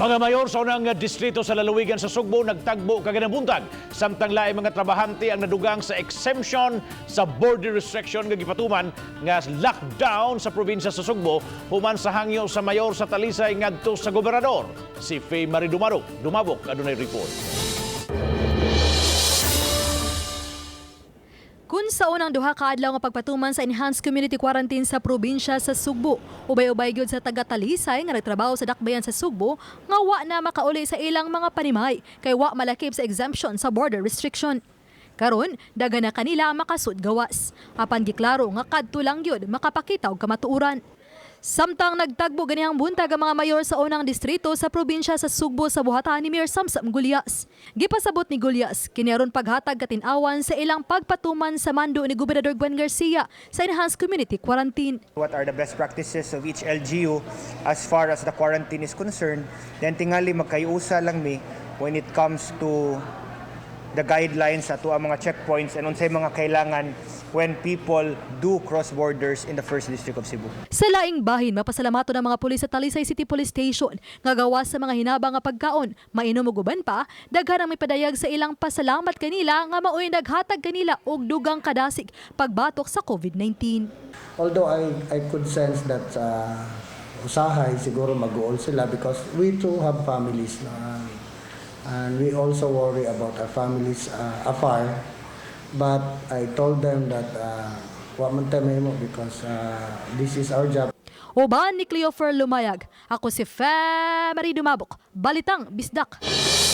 Mga mayor sa unang distrito sa lalawigan sa Sugbo nagtagbo kaganang buntag samtang laing mga trabahante ang nadugang sa exemption sa border restriction nga gipatuman nga lockdown sa probinsya sa Sugbo human sa hangyo sa mayor sa Talisay ngadto sa gobernador. Si Faye Marie Dumaro, Dumabok, adunay report. Kun sa unang 2 ka adlaw nga pagpatuman sa enhanced community quarantine sa probinsya sa Sugbo, ubay-ubay gyud sa taga Talisay nga nagtrabaho sa dakbayan sa Sugbo nga wa na makauli sa ilang mga panimay kay wa malakip sa exemption sa border restriction. Karon, daghan na kanila makasud gawas. Apan giklaro nga kadto lang gyud makapakita og kamatuoran. Samtang nagtagbo ganihang buntag ang mga mayor sa unang distrito sa probinsya sa Sugbo sa buhatan ni Mayor Samsam Gullas. Gipasabot ni Gullas, kini aron paghatag katin-awan sa ilang pagpatuman sa mando ni Gobernador Gwen Garcia sa enhanced community quarantine. What are the best practices of each LGU as far as the quarantine is concerned? Then tingali magkayusa lang mi when it comes to the guidelines ato ang mga checkpoints and unsay mga kailangan when people do cross borders in the first district of Cebu. Sa laing bahin, mapasalamato ng mga pulis sa Talisay City Police Station nga gawas sa mga hinabang nga pagkaon, mainom ug uban pa, daghan ang mipadayag sa ilang pasalamat kanila nga maoy naghatag kanila og dugang kadasig pagbatok sa COVID-19. Although I could sense that usahay siguro mag-uol sila because we too have families, no? And we also worry about our families afar. But I told them that wa man tay mahimo because this is our job. Uban ni Cleofer Lumayag. Ako si Fe Marie Dumabok. Balitang Bisdak.